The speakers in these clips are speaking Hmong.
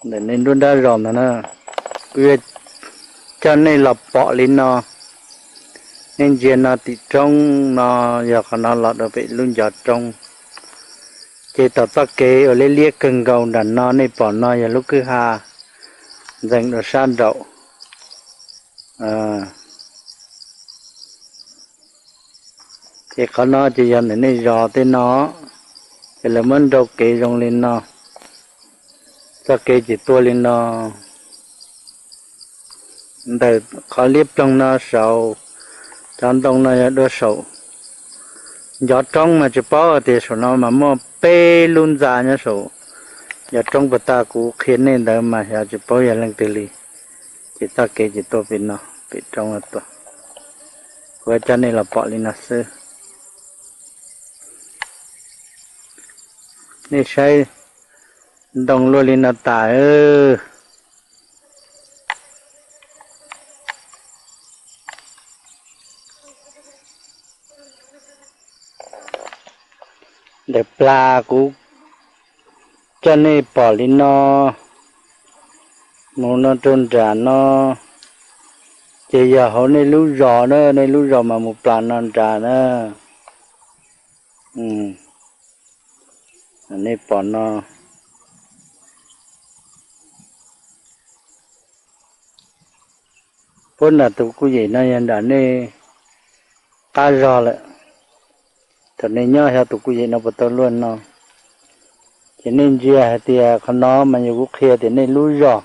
Ntawm nej nruab nrab zos ntawd na, kuv yuav coj nej los pom li no. Nej ntsia no tim roob no, yog qhov no los rau pem lub ncov roob, ces tom txoj kev uas liab liab kawg nkaus nram no nej pom no yog lub kwj ha ntxeev rau sab nraum. Ces qhov no ces yog ntawm nej zos tej no, ces lawv muab nrau kev zoo li no, txoj kev ces tuaj li no. Ntawm qhov liab ploog no saud, cov ntoo no yog dua saum ncov roob mas tsis paub hais tias saum no mas muaj peb lub ntxa nyob saum ncov roob puas tas, kuv qhia nej ntawd mas xyov tsis paub yog leej twg li. Ces txoj kev ces tuaj pem no, pem roob no tuaj. Kuv coj nej los pom li no xwb. Nej saib ntoo luaj li no tas. Ntawm plas kuv coj nej pom li no, mus no rau nram no, ces yog hauv nej lub zos na, nej lub zos mas mus plas no nrad na. Nej pom no, puab nram tus kuj yem no yog nram nej qab zog lawm. Thaum nej nyob xyov tus kuj yem no puas tau luaj no, ces nej ntsia hais tias qhov no mas yog kuv qhia tias nej lub zos,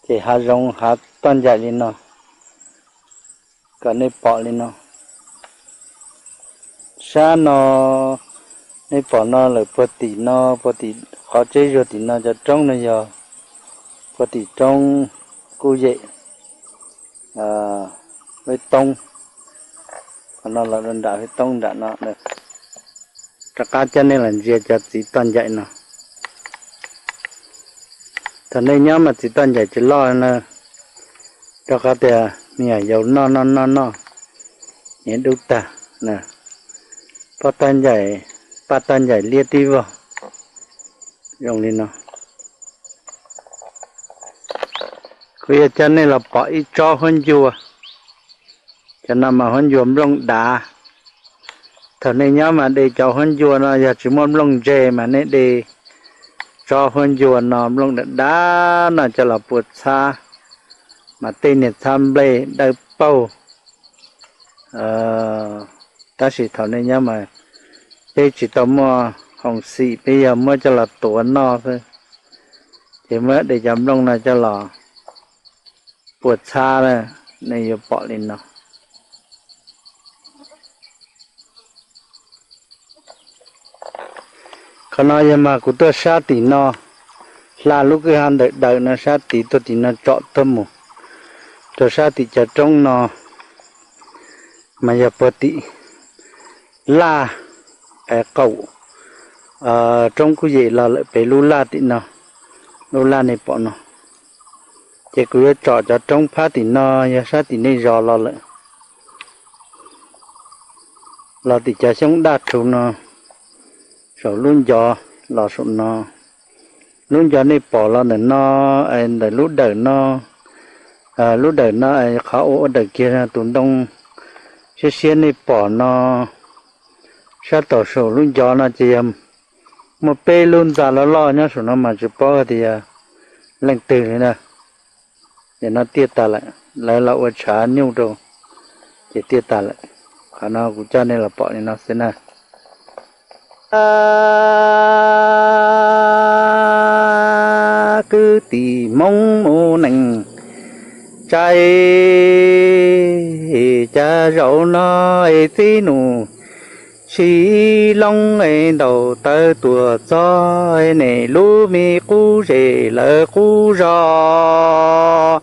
ces hav zoov hav toj ncaim li no, kom nej pom li no. Sab no nej pom no lawm puag tim no, puag tim qhov tseb zuag tim no cov roob no yog puag tim roob kuj yem Huab Toob. Qhov no los rau nram Huab Toob nram no. Rov qab coj nej los ntsia cov txiv toj ncaim no. Thaum nej nyob mas txiv toj ncaim tsis loj na, rau qhov tias me nyuam yaus noj noj noj noj, niam dub tag. Paj toj ncaim, paj toj ncaim liab tib vog zoo li no. Kuv yuav coj nej los pom ib tsob huab ncua. Cov no mas huab ncua nplooj dav. Thaum nej nyob mas de cov huab ncua no, yog tsis muaj nplooj ntse mas nej de tsob huab ncua no nplooj dav dav no coj los pua txhab, mas tej niag txhab nplej dawb paug. Tab sis thaum nej nyob mas peb tsis tau muaj hoos xim, peb yog muab coj los tuav noj xwb, ces muab de cov nplooj no coj los pua txhab na, nej yuav pom li no. Qhov no yog mas kuv tuaj sab tim no, hla lub kwj ha ntawm dawm no sab tid tuaj tim no tsom tuaj mus rau sab tim cov roob no, mas yog puag tim laj qaum roob kuj yem los lawm pem lub laj tim no, lub laj nej pom no. Ces kuv yuav tsom cov roob phab tim no, yog sab tim nej zos los lawm, los tim cov xyoob daj rhuv no, saum lub ncov los saum no. Lub ncov nej pom los ntawm no, ntawm lub dawm no, lub dawm no, qhov ua ua dawm kiag tus ntoo siab siab nej pom no, sab tom saum lub ncov no ces yog muaj peb lub ntxa loj loj nyob saum no mas tsis paub tias yog leej twg li na. Ces no tiaj tas lawm, lawv los ua tshav nyuj rau, ces tiaj tas lawm. Qhov no kuv coj nej los pom li no xwb na. Kwv tij Hmoob mus neej tsa, cas zaum no txib nus sis loo ntaus taw tuaj txog, nej lub me qub zej lawv qub zos,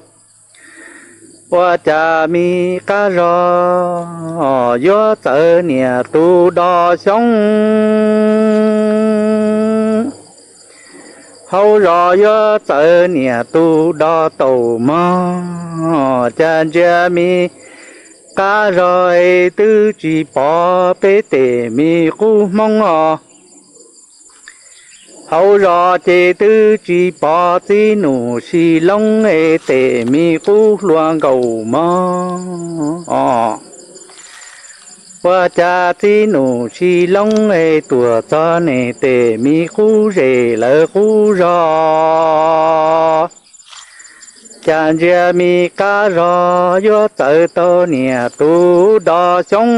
ua cas me qab zos yuav txawv niam tus do xyoob, hauv zos yuav txawv niam tus do taus mog, cas ntsia me qab zos twb tsis pom peb tej me qub Hmoob os. Hauv zos ces twb tsis pom txiv nus si loob es tes me qub hlua nkaus mog. Ua cas txiv nus si loob es tuam txog nes tes me qub zes lawv qub zog. Cas ntsia me qab zog yuav txawv tau niam tus do xyoob.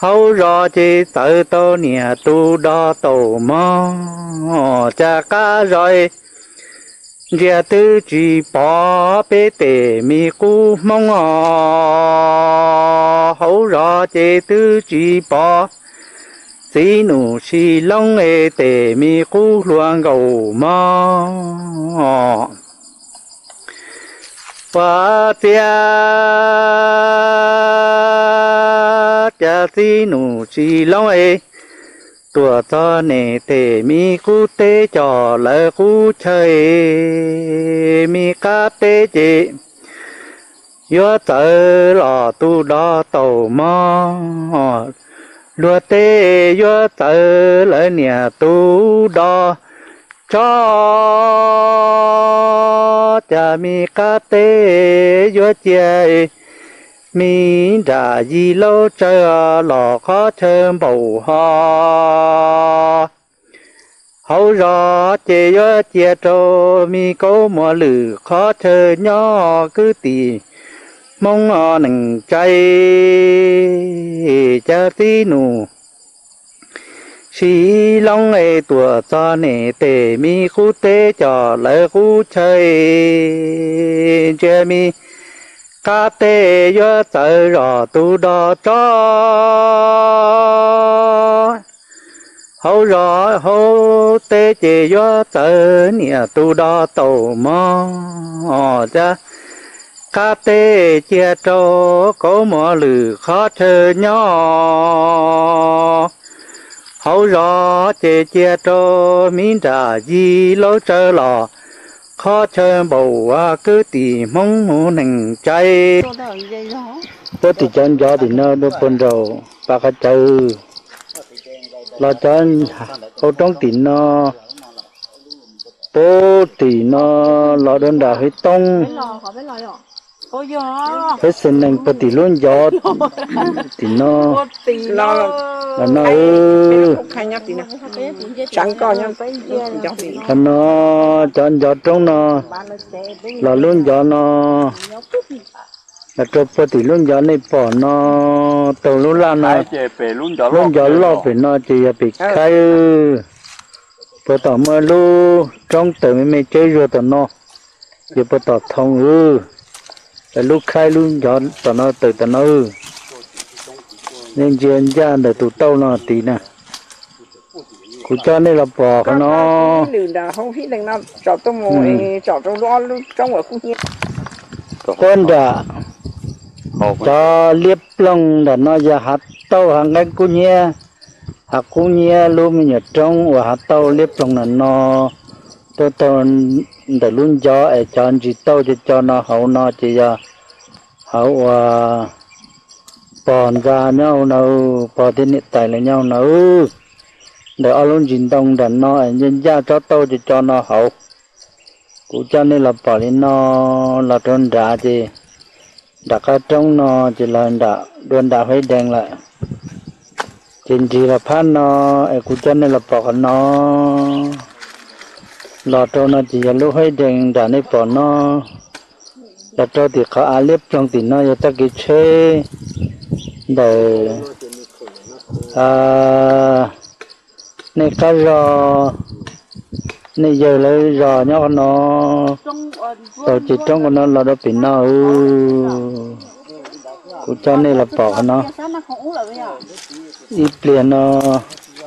Hauv zos ces txawv tau niam tus do taum mog. Cas qab zog ntsia twb tsis pom peb tes me qub hmoob os. Hauv zos ces twb tsis pom txiv nus si loob es tes me qub hlua nkaus mog. Ua ciav cas txiv nus si loob es tuam txog nes tes me qub teb cos lawv qub chaw, me qab teb ces yuav txawv los tus do taum mog. Luag teb yuav txawv lawv niam tus do tso. Cas me qab teb yuav cia me nram yig laub tsawv los qhov chaw npaum ho. Hauv zos ces yuav cia rau me kaub muas lwm qhov chaw nyob kwv tim hmoob nees tsa. Cas txiv nus si loob es tuam txog nes tes me qub teb cos lawv qub chaw, ntsia me qab teb yuav txawv zos tus do tso. Hauv zos hauv teb ces yuav txawv niam tus do taum mog. Cas qab teb cia rau kaub muas lwm qhov chaw nyob. Hauv zos ces cia rau me nram yig laub tsawv los qhov chaw npaum kwv tim hmoob mus nees tsa. Puag tim cov ncov tim no dua puag nraum pas qhov cawv, los cov hauv roob tim no, puag tim no los dua nram Huib Toob, Huib Xeem Nees puag tim lub ncov tim no. Los no, qhov no cov ncov roob no, los lub ncov no, los rau puag tim lub ncov nej pom no, taug lub laj no, lub ncov loj pem no ces yog pem khaib. Puag tom muaj lub roob tawm me me tseb zuag tom no, ces puag tom thoob, lub khaib lub ncov tom no tawm tom no. Nej ntsia ncaj ntawm tus tauj no tid na. Kuv coj nej los pom qhov no. Puag nram cov liab ploog nram no yog hav tauj hav nqeeb kub hnyiab, hav kub hnyiab lub me nyuam roob uas hav tauj liab ploog nram no. Tuaj taug ntawm lub ncov es cov ntsis tauj co co no hauv no ces yog hauv uas pog ntxa nyob hauv no, pog thiab niam tais lawv nyob hauv no. Ntawm ob lub ntsis ntoo nram no es ncaj ncaj tsob tauj co co no hauv. Kuv coj nej los pom li no, los rau nrad ces nram qab roob no ces los dua nram Huaib Dees lawm. Ces nrig los phab no es kuv coj nej los pom qhov no. Los rau no ces yog lub Huaib Dees nram nej pom no. Los rau tim qhov av liab ploog tim no yog txoj kev tsheb ntawm nej qab zos, nej yawg lawv zos nyob qhov no. Tau ces roob qhov no los rau pem no. Kuv coj nej los pom qhov no. Ib pliag no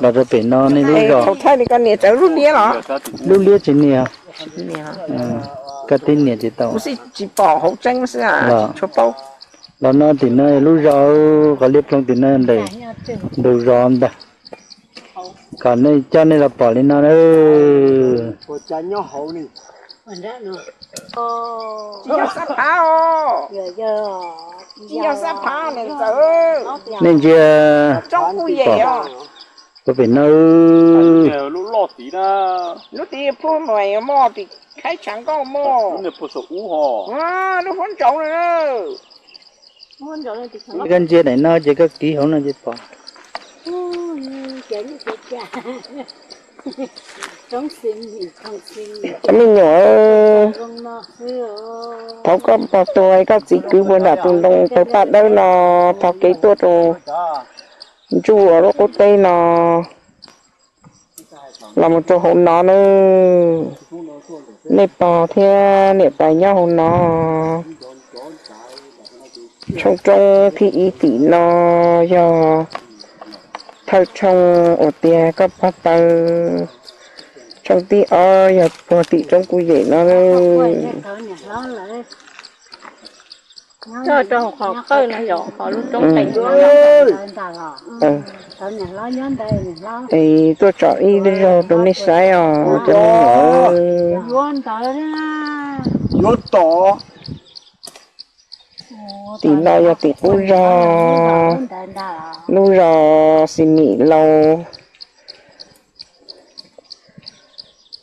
los rau pem no nej lub zos. Lub liab tsis nias, koj tib nias tsis tau. Los no tim no lub zos, qhov liab ploog tim no ntawm ntug zos ntag. Kom nej coj nej los pom li no. Nej ntsia, pom Ua pem no, lub tid phuj mas muaj tim khaib tshav nkauj muaj, lub huab ntsaud na. Koj ntsia daim no ces koj kiv hauv no ces pom. Cov me nyuam, thov koj pog tuag koj txiv kwv puag nram tus ntoo tawg paj dawb no, thov kev tuaj rau ntsuj lub qub teb no los mus rau hauv no nawb. Nej pog thiab niam tais nyob hauv no. Tshooj roob thib ib tim no yog thawj tshooj uas tias koj pog taw. Tshooj thib ob yog puag tim roob kuj yem no. Tuaj tsom ib zaug rau nej saib os cov me nyuam. Tim no yog tim qub zos, lub zos Xis Mim Laus.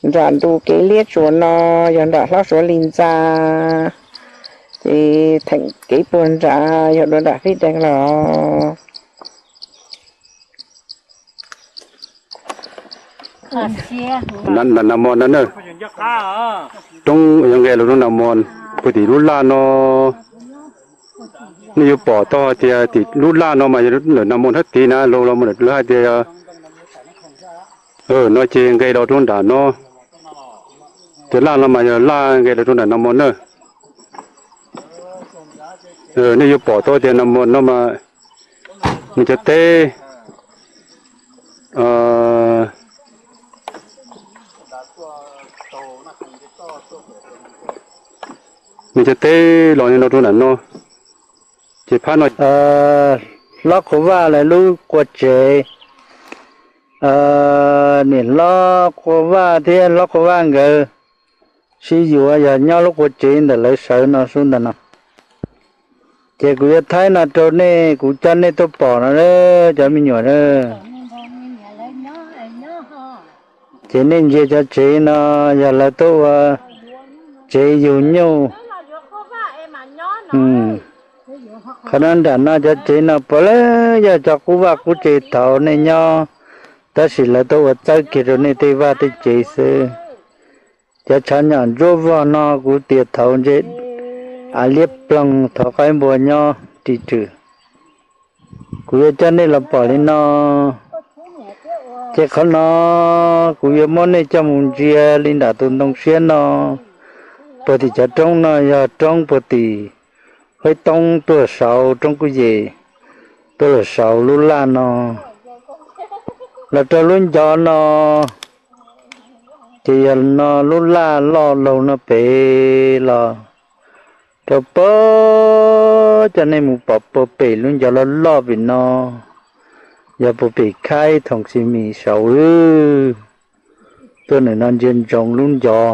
Nram ntu kev liab tsuas no yog nram Hlob Suav Lis Ntxa, ces theem kev puag nrad yog dua nram Fib Dees los. Nas Mos no na, roob yog nqe los rau Nas Mos, puag tim lub laj no. Nej yuav pom tau hais tias tim lub laj no mas yog ntawm Nas Mos thab tid na, los los mus lawv hais tias no ces nqe los rau nram no. Cov laj no mas yog laj nqe los rau nram Nas Mos na. Nej yuav pom tau tias Nas Mos no mas nws cov teb, nws cov teb los no rau nram no, ces phab no. Hlob Qhua Vaj lawv lub qua tsev, niam hlob Qhua Vaj thiab hlob Qhua Vaj nkawd sib yuav yog nyob lub qua tsev ntawm lawv sawv no xwb ntag no. Ces kuv yuav thaij no rau nej, kuv coj nej tuaj pom no cov me nyuam. Ces nej ntsia cov tsev no yog lawv tuaj ua tsev yug nyuj. Qhov no nram no cov tsev no puav leej yog cov qub vaj qub tsev thaum nej nyob, tab sis lawv tuaj ua txawb kiag rau nej tej vaj tej tsev xwb. Cov tshav nyom ntsuab vog no kuv tias thaum ntshe av liab ploog thaum qaib npua nyob ris rws. Kuv yuav coj nej los pom li no. Ces qhov no kuv yuav muab nej coj mus ntsia li nram tus ntoo siab no. Puag tim cov roob no yog roob puag tim Huab Toob tuaj saud roob Kuj Yem, tuaj los saud lub laj no, los rau lub ncov no. Ces yog no lub laj loj laug no pem los rau pem, coj nej mus pom puag pem lub ncov loj loj pem no, yog puag pem khaib thoom xis mis saud. Tuaj ntawm no ntsia ntsoov lub ncov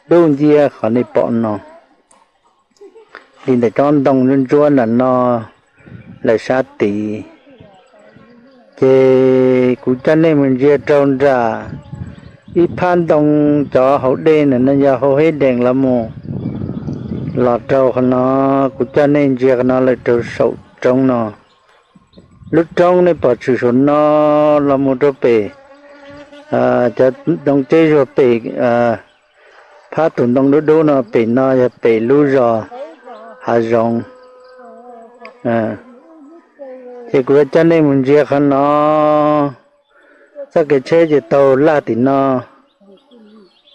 dub nciab qhov nej pom no, li ntawm tsob ntoo ntsuab ntsuab nram no lawm sab tid. Ces kuv coj nej mus ntsia rau nram ib phab ntoo, cov hauv dej ntawm no yog hauv Hib Dees los mus, los rau qhov no, kuv coj nej ntsia qhov no lawm rau saum roob no. Lub roob nej pom tshwm saum no los mus rau pem, cov ntoo teb zuag pem, phab tus ntoo dub dub no pem no yog pem lub zos Hav Zoov. Ces kuv yuav coj nej mus ntsia qhov no. Txoj kev tsheb ces taug laj tim no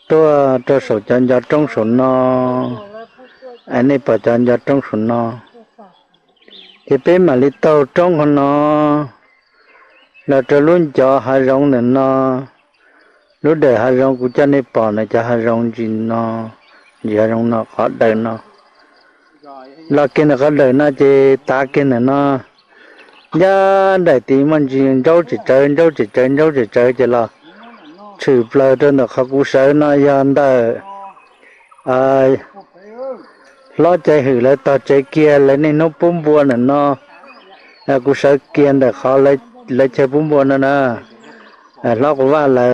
tuaj rau saum cov ncov roob saum no. Nej pom cov ncov roob saum no. Ces peb mam li taug roob qhov no los rau lub ncov Hav Zoov ntawm no. Lub dawm Hav Zoov kuv coj nej pom na, cov Hav Zoov ntsis no, ntsis Hav Zoov no, qhov dawm no. Los kiag ntawm qhov dawm no ces tav kiag ntawm no, ncaj nraim tid muaj ntsis ntsaub tsem tsawv, ntsaub tsem tsawv, ntsaub tsem tsawv ces los tshwm plaws rau ntawm qhov kuv sawv no yog ntawm Hlob Cai Hwm lawv tog tsev kiag, lawv niaj hnub pub npua ntawm no. Kuv sawv kiag ntawm qhov lawv lawv chaw pub npua no na, hlob Quav Vaj lawv